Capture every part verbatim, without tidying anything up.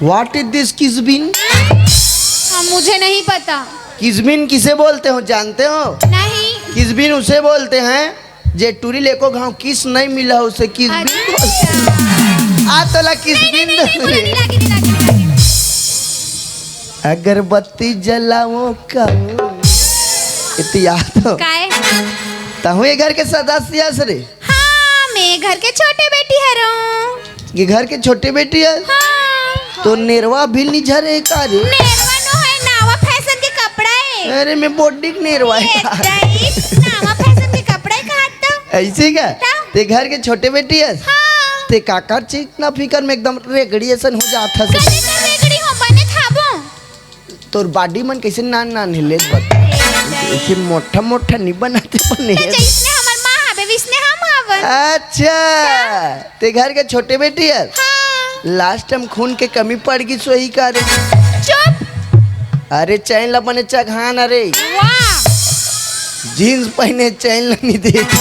What is this किसबिन? हाँ, मुझे नहीं पता। किसबिन किसे बोलते हो, जानते हो? नहीं। किसबिन उसे बोलते हैं जे टूरी लेको घाव किस नहीं मिला, उसे किसबिन बोलते हैं। अच्छा। आ तोला किसबिन नहीं, नहीं, नहीं, बोले। नहीं, नहीं, नहीं, नहीं। अगरबत्ती जलाओ का। इतिया तो। काय? तहु ये घर के सदस्य हस रे। हाँ, मैं घर के छोटे बेटी हरौं। ये घर के छोटे बेटी है। हाँ। तो नेरवा भी नहीं झरे का रे। नेरवा नो है, नावा फैशन के कपड़ा है। अरे मैं बोडी के नेरवा है। ये दई, नावा फैशन के कपड़ा है कहा तो। ऐसे का? ता? ते घर के छोटे बेटी है। हाँ। ते काकर चीज ना फिकर में एकदम रेगड़ी ऐसन हो जात हस। कदे कर रेगड़ी हो बने थाबो। तोर बाडी मन कैसे नान नान हिले बता। ऐसे मोटा मोटा नहीं बनाते बने। जैसने हमर माँ हवे विसने हम हवन। अच्छा, ते घर के छोटे बेटी है। हाँ। लास्ट टाइम खून के कमी पड़ गई सोही का रे। चुप। अरे चैन ला बने चघान अरे। वाह। जींस पहने चैन ला नहीं देख।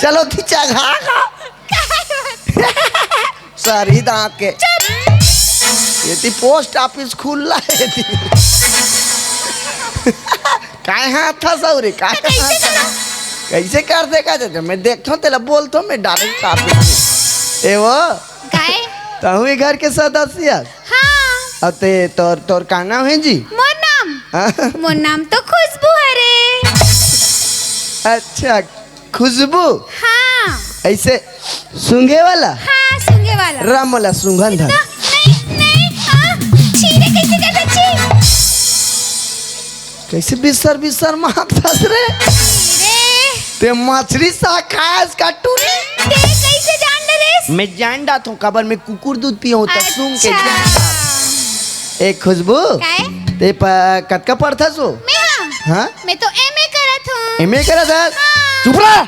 चलो थी चघा का। सारी दांत के। ये थी पोस्ट ऑफिस खुला है थी। काय हाथ था सौरे, काय हाथ था? कैसे कर देगा? जब मैं देखता हूँ तेला बोलता हूँ मैं डायरेक्ट ऑफिस। ए वो काय? तहु ये घर के सदस्य। हाँ। अते तोर तोर का नाम है जी? मोर नाम? हाँ? मोर नाम तो खुशबू हरे। अच्छा, खुशबू। हाँ। ऐसे सूंघे वाला। हाँ, सूंघे वाला। राम वाला सूंघन था। तो नहीं, नहीं, आ, छी रे, कैसे कर दे, छी? कैसे बिस्तर बिस्तर मारता रे? रे, ते मछली सा खास का टूरी। ते कैसे जान डरेस? मैं जान डात हूँ काबर मैं कुकुर दूध पिया हूँ तब सूंघ के अच्छा। जान डात। ए खुशबू। काय? ते प- कतका पढ़ता सो? मैं हाँ। हाँ? मैं तो एमए करत हूँ। एमए करा था? हाँ। चुप रहा।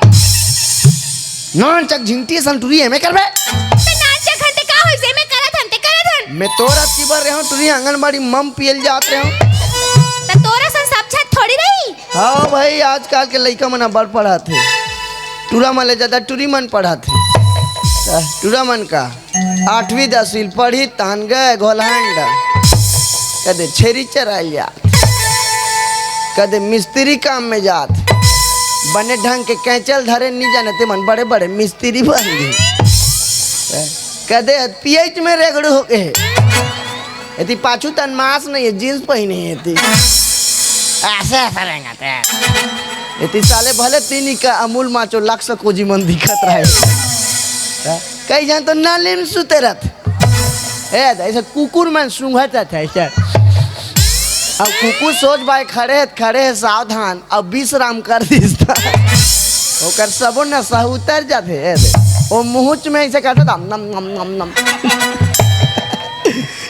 नान चक झिंटी सन टूरी एमए करबे। तो नान चक हन ते का होइस, एमए करत हन ते करत हन। मैं तोरा की बार रहूं टूरी आंगनबाड़ी मम पियल जात रहूं। तो तोरा सन सब छत थोड़ी रही। हाँ भाई, आजकल के लइका मन बड़ पढ़ात हे। टूरा मन ले ज्यादा टूरी मन पढ़ात हे। टूरा मन का आठवीं दसवीं पढ़ी तहन गए घोलहंड। कदे छेरी चराइल जात, कदे मिस्त्री काम में जात। बने ढंग के कैंचल धरे नहीं जाने ते मन बड़े बड़े मिस्त्री बन गए। कदे पीएच में रेगड़ू हो गए। एती पाछू तन मास नहीं है, जींस पहने है एती। ऐसे ऐसे रहेंगे ते। एती साले भले तीन ही का अमूल माचो लाख सकोजी मन दिखत रहे। कई जन तो नाली में सुते रहत। ए, ऐसे कुकुर मन सूंघत रहत है ऐसे। अब कुकुर सोच भाई खड़े है, खड़े है सावधान, अब विश्राम कर दिस था। ओकर सबो नशा उतर जाथे। ए दे, ओ मुहुच में ऐसे काटत नम नम नम नम नम।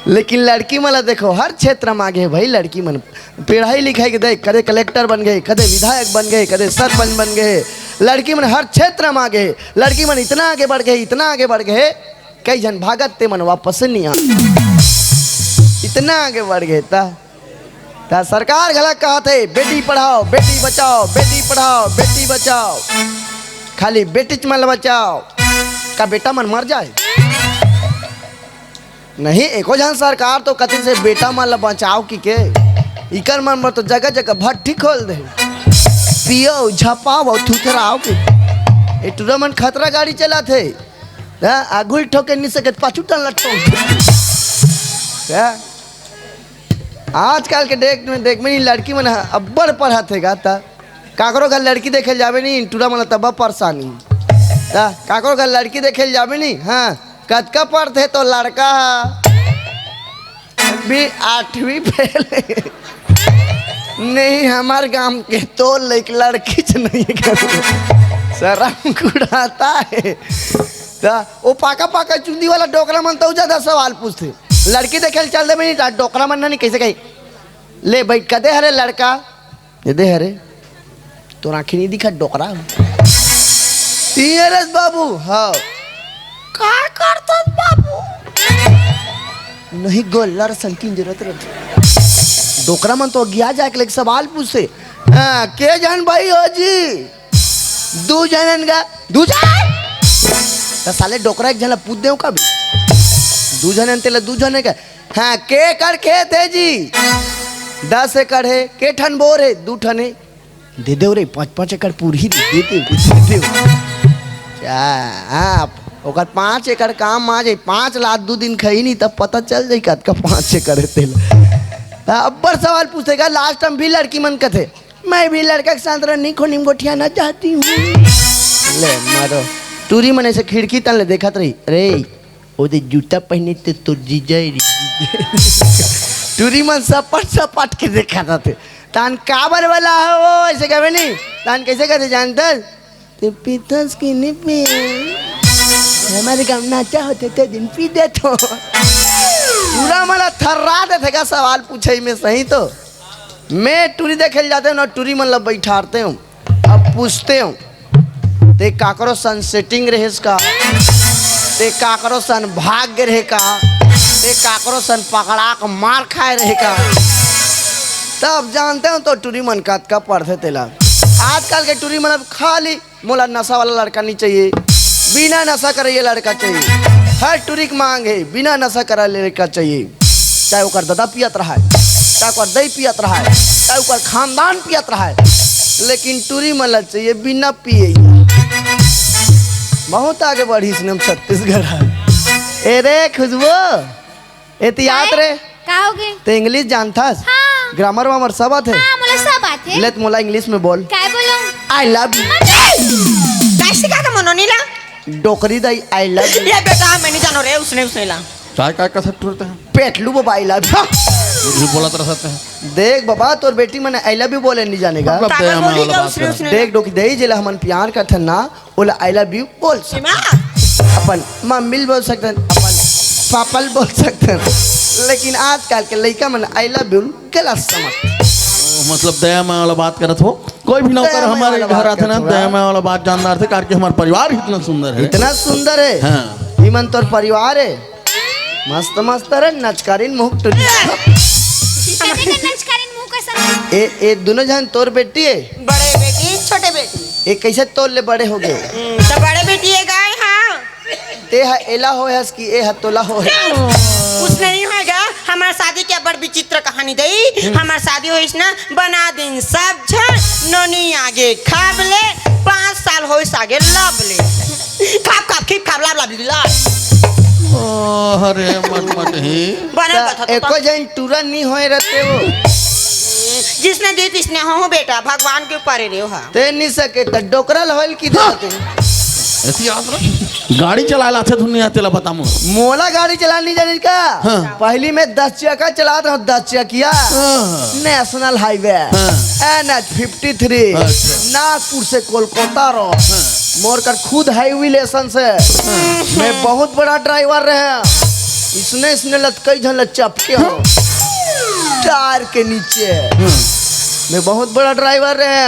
लेकिन लड़की मन ला देखो, हर क्षेत्र में आगे है भाई लड़की मन। पढ़ाई लिखाई के देख, कदे कलेक्टर बन गए, कदे विधायक बन गए, कदे सरपंच बन गए। लड़की मन हर क्षेत्र में आगे है। लड़की मन इतना आगे बढ़ गए, इतना आगे बढ़ गए, कई जन भागत ते मन वापस नहीं आ। इतना आगे बढ़ गए ता, ता सरकार घला कहत हे, बेटी पढ़ाओ, बेटी बचाओ, बेटी पढ़ाओ, बेटी बचाओ, खाली बेटीच मन ला बचाओ। का बेटा मन मर जाए? नहीं, एको झन सरकार तो कथी से बेटा मन ला बचाओ कि के। इकर मन बर तो जगह जगह भट्ठी खोल दे, पियो झपाओ थुथराओ के। ए टूरा मन खतरा गाड़ी चलात हे। हाँ, आगू ही ठोके नहीं सकत, पाछू टन लट्टो। हाँ? आजकल के डेट में देख में लड़की मन ह अब्बड़ पढ़त हे गा, त काकरो घर लड़की देखे ल जाबे नहीं, टूरा मन तब परेशानी। त काकरो घर लड़की देखे ल जाबे नहीं, हाँ, कतका पढ़थे तो लड़का ह? भी आठवीं फेल। नहीं, हमार गांव के तो लइक लड़की च नहीं है। शर्म कुड़ाता है। त ओ पाका पाका चुंदी वाला डोकरा मन तो ज्यादा सवाल पूछथे। लड़की देखे ल चल देबे नहीं, त डोकरा मन नहीं कैसे कही, ले बैठ, कदे हरे लड़का? ये दे हरे, तोर आँखी नहीं दिखा डोकरा? तीन हरस बाबू, हाँ। का करतस बाबू? नहीं, गोल्लर संकिन जरूरत रहे। डोकरा मन तो अगिया जाए के लइक सवाल पूछे। हाँ, के जन भाई हो जी? दू जनन का, दू जन? त साले डोकरा एक जन ला पूछ देव का भी? दू झन अंते ला दू झन हे का? हाँ, के एकड़ खेत हे जी? दस एकड़ हे। के ठन बोर हे? दू ठन हे। दे देव रे, पाँच पाँच एकड़ पूरही दे, दे देव, दे देव। चा, हाँ, ओकर पाँच एकड़ काम आ जाई, पाँच लात दू दिन खई नहीं, तब पता चल जाई कतका पाँच एकड़ हे तेला। अब्बड़ सवाल पूछेगा, last में भी लड़की मन कथे, "मैं भी लड़का के साथ रहनी, खोनी में गोठियाना चाहती हूँ।" ले मारो, टूरी मन ऐसे खिड़की तन ले देखत रही, "अरे, ओ दे जूता पहने ते तोर जीजा हे रे।" टूरी मन सपट सपट के देखत रथे। तान काबर वाला हो, ऐसे कहबे नहीं। तान कैसे कहते जानत हस? "ते पीथस कि नहीं पी?" हमारे गाँव नाचा होथे ते दिन पी देथों। टूरा मन ला थर्रा देथे का सवाल पूछे में, सही तो। मैं टूरी देखे ल जाते हूँ ना, टूरी मन ला बैठारते हूँ, अब पूछते हूँ, "ते काकरो सन setting रहेस का? ते काकरो सन भाग गे रहे का? ते काकरो सन पकड़ा के मार खाए रहे का?" तब जानते हूँ तो टूरी मन कतका पढ़थे तेला। आजकल के टूरी मन अब खाली "मोला नशा वाला लड़का नहीं चाहिए, बिना नशा करे ये लड़का चाहिए।" हर टूरी के मांग हे, बिना नशा करे लड़का चाहिए, चाहे ओकर ददा पियत रहाय, चाहे ओकर दई पियत रहाय, चाहे ओकर खानदान पियत रहाय, लेकिन टूरी मन ला चाहिए बिना पिए। बहुत आगे बढ़िस ने हम छत्तीसगढ़ ह। ए रे खुशबू, एती आत रे। का होगे? ते English जानथस? हाँ। Grammar वामर सब आथे? हाँ, मोला सब आथे। ले त मोला English में बोल। काय बोलूं? I love you। कैसे का था मनोनीला? डोकरी दाई, I love you। ये बेटा, मैं नहीं जानो रे, उसने, उसने ला। काय, काय कसर टूरते हैं? पेटलू बाबा, I love you। कुछ भी बोलत रहते हैं। देख बाबा, तोर बेटी मन I love you बोले नहीं जाने का। मतलब काबर दया बोली माला का बात उसने, करत। उसने? देख डोकरी दाई, जेला हमन प्यार करथन ना, ओला I love you बोल सकथन। माँ। अपन मम्मी ल बोल सकथन, अपन पापा ल बोल सकथन, लेकिन आजकल के लइका मन I love you गलत समझ। ओ, मतलब दया माया वाला बात करत हो। कोई भी नौकर दया माया हमारे वाला घर बात आथे ना, करत हो, दया माया वाला बात जानदार थे, कारण कि हमार परिवार ही इतना सुंदर है। इतना सुंदर है। हाँ। ई मन तोर परिवार है। मस्त मस्त रे नचकारिन मुख टुरी। कते के नचकारिन मुंह का समझ? ए, ए दोनों झन तोर बेटी है? बड़े बेटी, छोटे बेटी। ए कैसे तोर ले बड़े हो गए? हम्म, तो बड़े बेटी है गाय, हाँ। ते ह एला होय हस कि ए ह तोला होय? कुछ नहीं होएगा। हमार शादी के बड़ विचित्र कहानी दई। हमार शादी होइस ना, बना दिन सब झन नोनी आगे खाब ले, पाँच साल होइस आगे लब ले। खाब खाब खीब खाब लाब लाब लीला। ओ, अरे मटमट ही। बनल त बता तो एको जन टूरा नी होए रहते वो। जिसने दी तिसने हो बेटा, भगवान के ऊपर है रे हा। ते नी सके त डोकरा ल होइल की देते। ऐसी याद रख। गाड़ी चलाए ला अच्छा धुन नहीं आते ला बता मोर। मोला गाड़ी चलानी जाने का? हाँ। पहली मैं दस चक्का चलात रहूं, दस चकिया। हाँ। National Highway। हाँ। N H fifty three। अच्छा। नागपुर से कोलकाता रो। हाँ। मोर कर खुद highway license है। हाँ। मैं बहुत बड़ा driver रहे। इसने, इसने लत कई झन ल चपके हो। हाँ। टायर के नीचे। हाँ। मैं बहुत बड़ा driver रहे।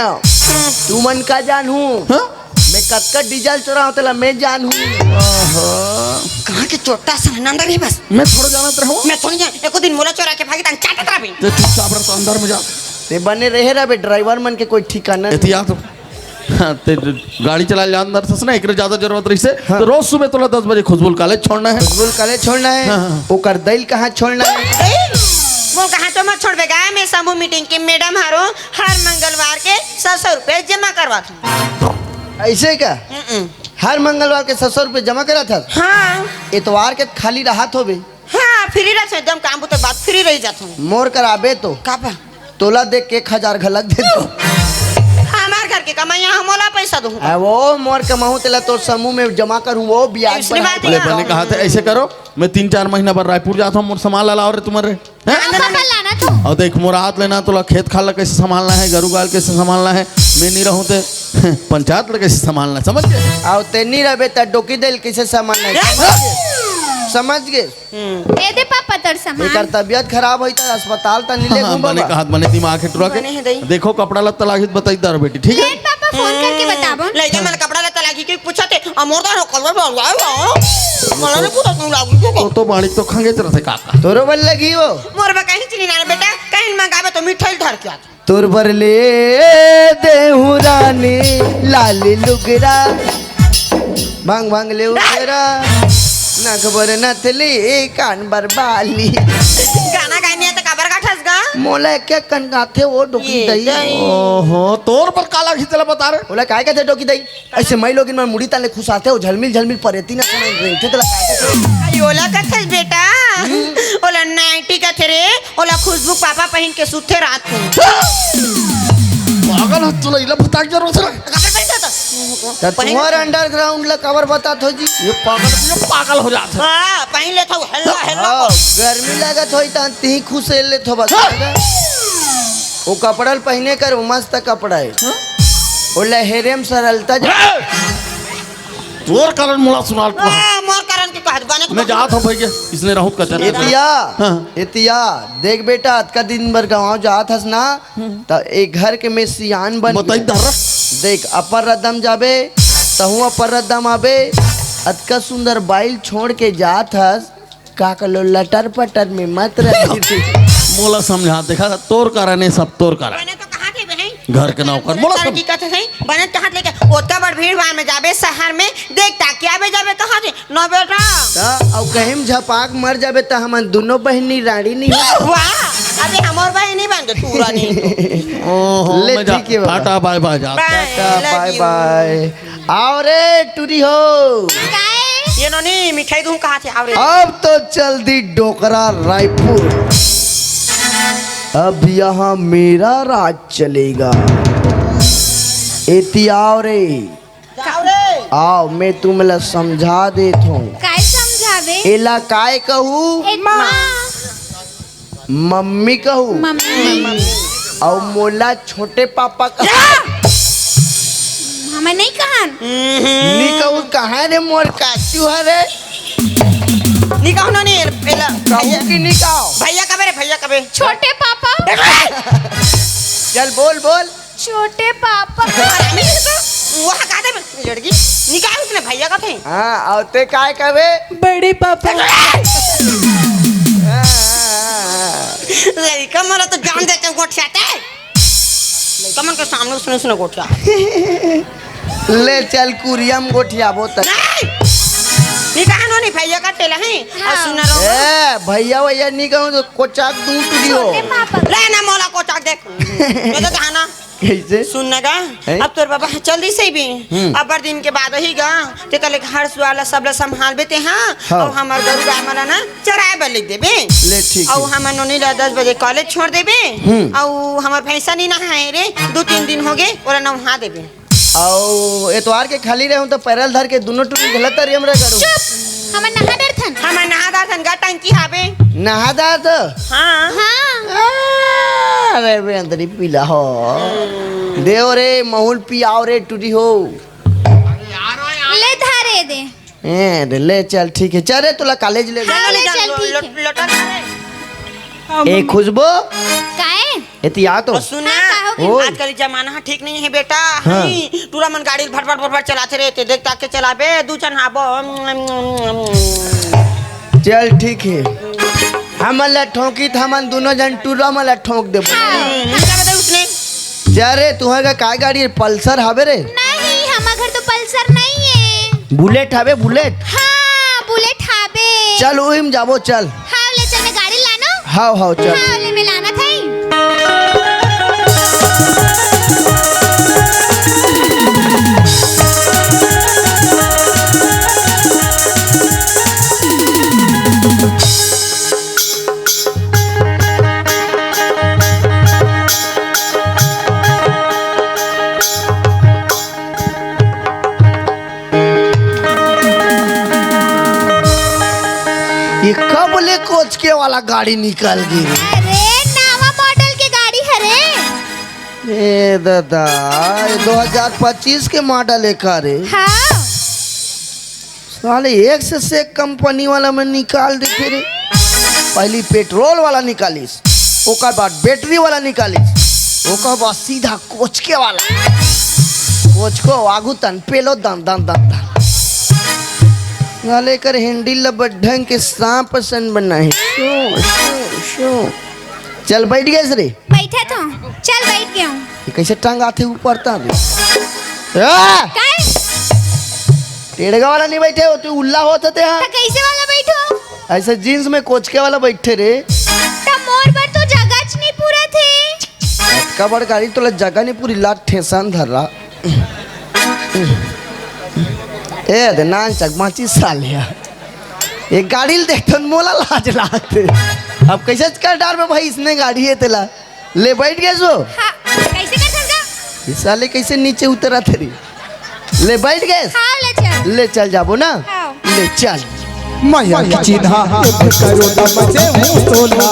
तू मन का जानहू? हाँ? मैं कतका डीजल चोराहूं तेला मैं जानहूं। ओहो। कहाँ के चोट्टा सन अंदर ही बस। मैं थोड़ा जानत रहूं। मैं थोड़ी जान, एको दिन मोला चोरा के भागी तान चाटत रहबे। ते चुपचाप रह, तो अंदर में जा। ते बने रहे रहबे, driver मन के कोई ठिकाना नहीं। एतिया तो। हाँ, ते गाड़ी चला ले अंदर से ना, एकरे ज्यादा जरूरत रही से, हाँ। तो रोज सुबह तोला दस बजे खुशबुल college छोड़ना है। खुशबुल college छोड़ना है। हाँ, हाँ। ओकर दइल कहाँ छोड़ना है? ए, वो कहाँ तो मत छोड़बे गा, मैं समूह meeting के madam हरो हर मंगलवार के सौ सौ रुपया जमा करवात हूँ। ऐसे का? हम्म। हर मंगलवार के सौ सौ रुपये जमा करत हस? हाँ। एतवार के खाली रहत होबे? हाँ, free रहत हूँ, एकदम काम बुता के बाद free रह जात हूँ। मोर कराबे तो। का बा? तोला देख के एक हजार घलक दे दो। हमार घर के कमाई, यहाँ मोला पैसा दो। आ, वो मोर कमाहूँ तेला तोर समूह में जमा करूँ, वो ब्याज ऐसने बात है। ले, बढ़ा। मैंने कहा था, ऐसे करो, मैं तीन चार महीना बाद रायपुर जात हूँ, मोर सामान ला लाओ रे तुम्हारे। हैं? हाँ, पापा लाना तो। और देख, मोर हाथ लेना, तोला खेत खार ला कैसे संभालना है, गरु गाय कैसे संभालना है, मैं नहीं रहूं ते पंचायत ला कैसे संभालना है, समझ गए? आओ, ते नहीं रहबे त डोकी दइल कैसे संभालना है, समझ गए? समझ गए? ए दे पापा तोर सामान। एकर तबियत खराब होई त अस्पताल त नहीं ले हाँ, घूम बने बाबा। कहात, बने दिमाग है टुरा के। बने है दई। देखो, कपड़ा लत्ता लागी त बताई दार बेटी, ठीक है? ले पापा फोन करके बताबो। लइका मन कपड़ा लत्ता लागी के पूछत हे, आ मोर दार हो कलवा बाबू आयो। मोला ने पूछत तू लागी के। तो, तो बाड़ी तो खंगे चलत हे काका। तोरो बल लगी हो। मोर बा कहीं चली ना रे बेटा, कहीं मंगाबे तो मिठाई धर के आत। तोर बर ले देहूं रानी लाली लुगरा, भांग भांग ले उगरा। नक बर नथली, कान बर बाली। गाना गाय नहीं त काबर गाठस गा? मोला एक एक कन गाथे वो डोकरी ये दई। दई। ओहो, तोर बर काला खींचला बता रे। ओला काय कथे डोकरी दई? ऐसे मई लोगिन मन मुड़ी ताले खुसाथे हो, झलमिल झलमिल परेती ना समझ रही थे, तोला काय कथे? अरे ओला कथस बेटा, ओला नाइटी कथे रे, ओला खुशबू पापा पहिन के सुते रात को। पागल हो, तोला इला बता के जरूरत है। काबर पहिनत होता? त तुम्हार अंडरग्राउंड ला काबर बतात हो जी? ये पागल, ये पागल हो जात है। हाँ, पहिन लेत हो, हेलो, हेलो। हाँ, गर्मी लागत होई त ती खुसेल लेत हो बस। हाँ। वो कपड़ा ल पहिने कर, वो मस्त कपड़ा है। हाँ? वो लहेरे म सरलता जा। हाँ! तोर कारण मोला सुनाल पड़ा। हाँ, मोर कारण के कहत बने तो मैं जात हूँ भैया, इसने रहूं कचर। एतिया, हाँ। एतिया, देख बेटा, अतका दिन बर गाँव जात हस ना, त एक घर के में सियान बन बताई के। दर्रा। देख, अपर रद्दम जाबे, तहूँ अपर रद्दम आबे, अतका सुंदर बाइल छोड़ के जात हस, का कलो लटर पटर में मत रह। मोला समझा, देखा, तोर कारण है सब, तोर कारण। बने तो कहाँ थे बहन? घर के नौकर, मोला समझा। की कथे सही, बने कहाँ लेके? ओतका बड़ भीड़ भाड़ में जाबे शहर में, देख ताकि आबे जाबे कहाँ थे? ना बेटा। त अउ कहीं झपाक मर जाबे त हमन दुनो बहिनी राड़ी नहीं हो। वाह, अबे हमर बहिनी बन के तू रानी। ओहो, ले मैं जा, ठीक है बाबा। टाटा बाय बाय जा। बाय, टाटा love बाय you। बाय। आओ रे टूरी हो। काय? ये नोनी मिठाई दूं कहाँ थे? आओ रे। अब तो चल दी डोकरा रायपुर। अब यहाँ मेरा राज चलेगा। एती आओ रे। जाओ रे। आओ, मैं तुमला समझा देत हूँ। काय समझावे? एला काय कहू? ए माँ। मम्मी कहू। मम्मी। अउ मोला छोटे पापा कहू। हमें नहीं कहन। नी कहू कहाँ रे मोर काचू हरे? नी कहू ना, नी, एला, कहू भैया। कि नी कहू? भैया कबे रे, भैया कबे? छोटे पापा। चल बोल, बोल। छोटे पापा। हरामी है तो। वहाँ का दे लड़की? निकाल उसने भैया का थे। हाँ, अउ ते काय कबे? बड़े पापा। हाँ, हाँ, हाँ, हाँ। लड़का मला तो जान देते गोठियाते। लड़का मन के सामने उसने, उसने गोठिया। ले चल कुरिया म गोठियाबो तक। नहीं। निकाल नो नहीं भैया का ठेला है। और हाँ। सुन रहो। ए, भैया, भैया नी कहू तो कोचाक दूं टूरी हो। छोटे पापा। ले ना मोला कोचाक देख। ये तो कहा ना। कैसे? सुन ना गा, हैं? अब तोर बाबा चल दी सही भी। हम्म। अब्बड़ दिन के बाद ही गा, ते कले घर सुआला सब ला संभाल बेते हाँ। हाँ। अउ हमर गरु गाय मन ला ना चराए बर ले देबे। ले ठीक अउ है। हमर नोनी ला दस बजे कॉलेज छोड़ देबे। हम्म। अउ हमर भैंसा नी नहाए रे, दू तीन दिन हो गे, ओला नहा देबे। अउ एतवार के खाली रहूं त पैरल धर के दुनो टूरी घला तरियम रे गरु। चुप, हमन नहा डरथन। हमन नहा डरथन गा, टंकी हाबे। नहा डरथ? हाँ। हाँ। अरे बे अंदरी पीला हो। देव रे, महुल पियाव रे टूरी हो। ले धारे दे। ए, दे, ले चल, ठीक है। चल रे, तोला कॉलेज ले चल, ले चल, चल, लो-, ठीक लो-, है। लोटा ला रे। ए, खुशबू। काहे? एती आ तो। और सुन ना, हाँ, का हो गई? ओए। आजकल जमाना ह ठीक नहीं है बेटा। हाँ। हई, टूरा मन गाड़ी भट भट भट भट चलाते रहते, देख ताक के चलाबे, दू झन हाबो। चल, ठीक है। हमन ला ठोंकी त हमन दुनो झन टूरा मन ला ठोंक देबो। हाँ। हम्म, क्या बताया उसने? जा रे, तुहर का काय गाड़ी है? पल्सर हवे रे? नहीं, हमर घर तो पल्सर नहीं है। बुलेट हवे, बुलेट? हाँ, बुलेट हवे। चल, उही म जाबो, चल। हाँ, ले चल, मैं गाड़ी लानो। हाव, हाव, चल। हाँ, ले मैं लाना था ही। ये कब ले कोचके वाला गाड़ी निकल गई रे? अरे, नवा मॉडल के गाड़ी हरे। ए दादा, ये दो हज़ार पच्चीस के मॉडल है का रे? हाँ। साले एक से, से एक कंपनी वाला में निकाल देथे रे। पहली पेट्रोल वाला निकालिस, ओकर बाद बैटरी वाला निकालिस, ओकर बाद सीधा कोचके वाला। कोचको आगू तन पेलो दन दन दन दन। साले कर हैंडल ल बड़ ढंग के सांप सन बना है। Show, show, show. चल बैठ गए रे। बैठे तो। चल बैठ गया हूँ। ये कैसे टंग आते ऊपर तक? आ! काय? एड़गा वाला नहीं बैठे हो, तू उल्ला होत हे ते हा। त कैसे वाला बैठो? ऐसे जींस में कोचके वाला बैठे रे। त मोर बर तो जगह च नहीं पूरा थे। अतका बड़ गाड़ी तोला जगह नहीं पूरी, लात ठेसन धर रहा। ए दे नान चकमाची साले हा। ये गाड़ी ल देखथन मोला लाज लागथे। अब कैसे कर डार में भाई इसने गाड़ी है तेला। ले बैठ गए सो। हाँ, कैसे कर सकता? इस साले कैसे नीचे उतरा थे रे? ले बैठ गए। हाँ, ले चल। ले चल जाबो ना। हाँ। ले चल। माया के चिन्हा एक करो ना बचे हूँ तोला।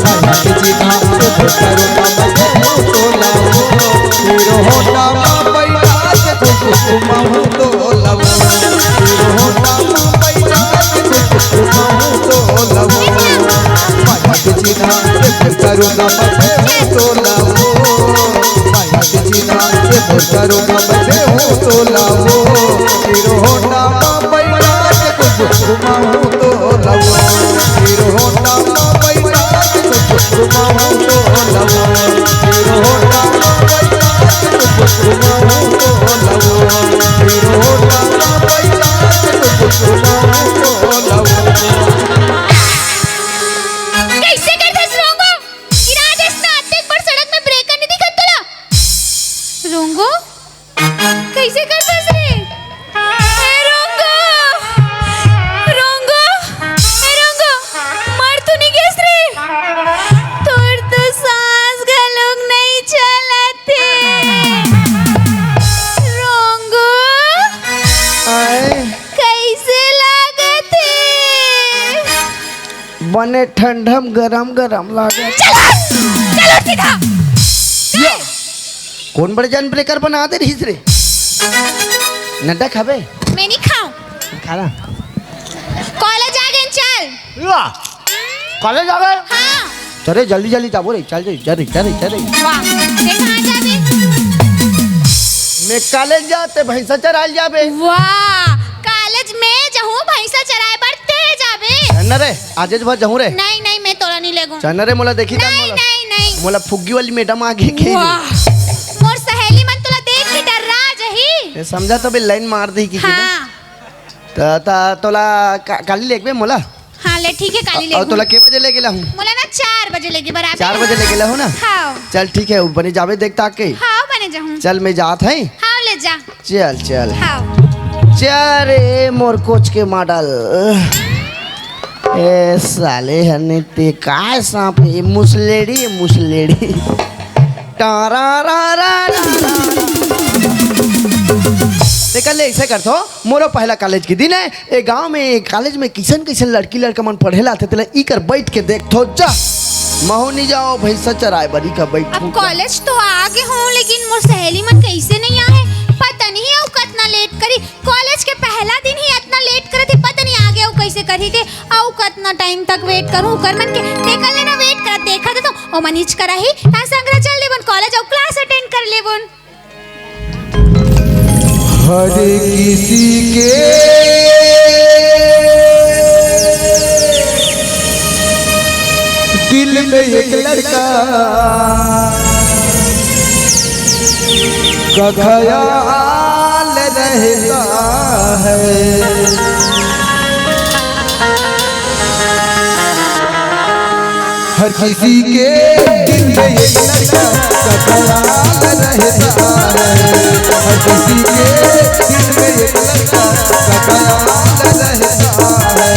माया के चिन्हा एक करो ना बचे हूँ तोला। हीरो होंडा में बैठा के तू घुमाऊँ तोला। हीरो होंडा में बैठा के तू घुमाऊँ तोला। माया के चिन्हा एक करो ना बचे हूँ तोला। माया के चिन्हा एक करो ना बचे हूँ तोला। हीरो होंडा में बैठा के तू घुमाऊँ तोला। हीरो होंडा में बैठा के तू घुमाऊँ तोला। हीरो होंडा में बैठा के तू घुमाऊँ तोला। हीरो होंडा में बैठा के तू घुमाऊँ तोला। कैसे करथस रोंगो? गिरा देस ना, अतेक बड़ सड़क में ब्रेकर नहीं दिखत तोला। रोंगो, कैसे करथस रे? ए रोंगो, रोंगो, ए रोंगो, मर तो नहीं गेस रे? तोर तो सांस घलोक नहीं चलत हे। रोंगो, आए। कैसे लागत हे? बने ठंडम गरम गरम लागे। चलो, चलो सीधा। या, कौन बड़े जान ब्रेकर बना दे रहीस रे? नड्डा खाबे? मैं नहीं खाऊं। खा ला। कॉलेज आ गए, चल। या, कॉलेज आ गए? हाँ। चल रे, जल्दी जल्दी जाबो रे, चल रे, चल रे, चल रे, चल रे। वाह, ते कहाँ जाबे? मैं कॉलेज जाते भैंसा चराल जाबे। वाह, कॉलेज में जहूँ भैंसा चराए बर ते जाबे। न रे, आजेच भर जहूँ रे। नहीं, नहीं, मैं तोला नहीं लेगूं। चल न रे, मोला देखी नहीं, मोला। नहीं, नहीं। मोला फुग्गी वाली मैडम आगे के। वाह, मोर सहेली मन तोला देख के डर्रा जही। ये समझा तो बे लाइन मार दी कि हाँ। त, त, तोला का-, काली लेगबे मोला? हाँ, ले, ठीक है, काली अउ लेगूं। तोला के बजे लेगे ला हूँ? मोला ना चार बजे लेगे बराबर। चार बजे लेगे ला हूँ ना? हाँ। चल, ठीक है, बने जाबे देख ताक के। हाँ, बने जाहूँ। चल, मैं जात है। हाँ, ले जा। चल, चल। हाँ। चल रे, मोर कोच के मॉडल। ए साले हने ते काय सांप हे? मुसलेड़ी, मुसलेड़ी। टारा रा रा रा रा। ते कर ले, ऐसे कर थो। मोरो पहला कॉलेज के दिन है। ए गांव में, ए कॉलेज में किसन किसन लड़की लड़का मन पढ़े ला आथे, तेला इकर बैठ के देख थो जा। महू नहीं जाओ भैंसा चराए बर, इकर बैठ अब थो। कॉलेज तो आ गे हूँ, लेकिन मोर सहेली मन कैसे नहीं आए, पता नहीं अउ कतना लेट करी। कॉलेज के पहला दिन ही इतना लेट करत ही, पता नहीं आगे अउ कैसे करही ते, अउ कतना टाइम तक वेट करूं ओकर मन के। ते कर लेना वेट करत, देखा तो ओमन इच करा ही, ता संगरा चल लेबन कॉलेज अउ क्लास अटेंड कर लेबन। हर किसी के दिल में एक लड़का का ख्याल रहता है। हर किसी के दिल में एक लड़का का ख्याल रहता है। हर किसी के दिल में एक लड़का का ख्याल रहता है।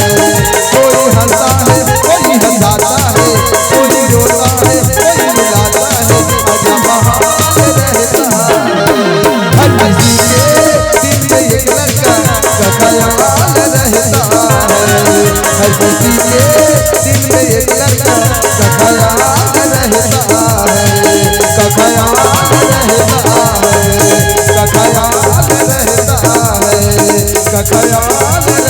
कोई हंसता है, कोई हंसाता है, कोई रोता है, कोई रुलाता है। अजब हाल रहता है। हर किसी के दिल में एक लड़का का ख्याल रहता है। हर किसी के दिल में एक लड़का का ख्याल रहता है, का ख्याल रहता है, का ख्याल रहता है, का ख्याल